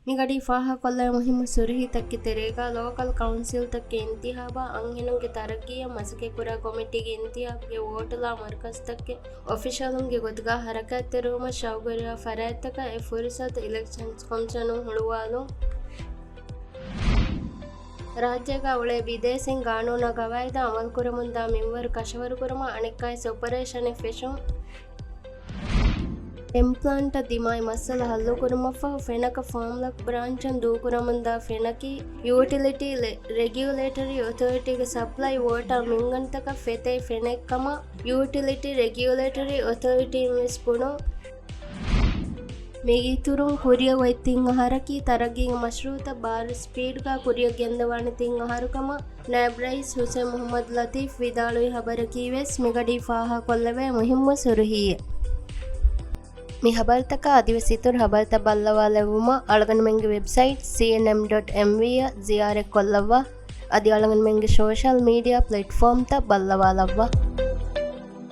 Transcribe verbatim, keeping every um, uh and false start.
މިގަޑީ ފާހަގަކޮށްލައި މުހިއްމު ސުރުހީތަކަކީ ތެރޭގަ ލޯކަލް ކައުންސިލްތަކުގެ އިންތިހާބާ އަންހެނުންގެ ތަރައްގީއަށް މަސައްކަތްކުރާ ކޮމިޓީގެ އިންތިހާބުގެ ވޯޓުލާ މަރުކަޒުތަކުގެ އޮފިޝަލުންގެ ގޮތުގަ ހަރަކާތްތެރިވުމަށް ޝައުގުވެރިވާ ފަރާތްތަކަށް އެ ފުރުސަތު އިލެކްޝަންސް ކޮމިޝަނުން ހުޅުވާލުން. ރާއްޖޭގަ އުޅޭ ބިދޭސީން ގާނޫނާ ގަވާއިދާ އަމަލުކުރަމުންދާ މިންވަރު ކަށަވަރުކުރުމަށް އަނެއްކާވެސް އޮޕަރޭޝަނެއް ފެށުން. އެމްޕްލާންޓަށް ދިމާވި މައްސަލަ ހައްލުކުރުމަށްފަހު ފެނަކަ ފާމްލޮކް ބްރާންޗުން ދޫކުރަމުންދާ ފެނަކީ ޔޫޓިލިޓީ ރެ-، ރެގިއުލޭޓަރީ އޮތޯރިޓީގެ ސަޕްލައި ވޯޓާ މިންގަނޑުތަކަށް ފެތޭ ފެނެއްކަމަށް ޔޫޓިލިޓީ ރެގިއުލޭޓަރީ އޮތޯރިޓީން ވެސް ބުނުން. މީގެ އިތުރުން ކުރިއަށް އޮތް ތިން އަހަރަކީ ތަރައްގީގެ މަޝްރޫއުތައް ބާރު ސްޕީޑްގަ ކުރިއަށް ގެންދަވާނެ ތިން އަހަރުކަމަށް ނައިބް ރައީސް ހުސެން މުހައްމަދު ލަތީފް ވިދާޅުވި ހަބަރަކީވެސް މިގަޑީ ފާހަގަކޮށްލެވޭ މުހިއްމު ސުރުހީއެއް. މި ހަބަރުތަކާ އަދިވެސް އިތުރު ހަބަރުތައް ބައްލަވާލެއްވުމަށް އަޅުގަނޑުމެންގެ ވެބްސައިޓް ސީއެންއެމް ޑޮޓް އެމްވީ އަށް ޒިޔާރަތްކޮށްލައްވާ. އަދި އަޅުގަނޑުމެންގެ ސޯޝަލް މީޑިއާ ޕްލެޓްފޯމްތައް ބައްލަވާލައްވާ.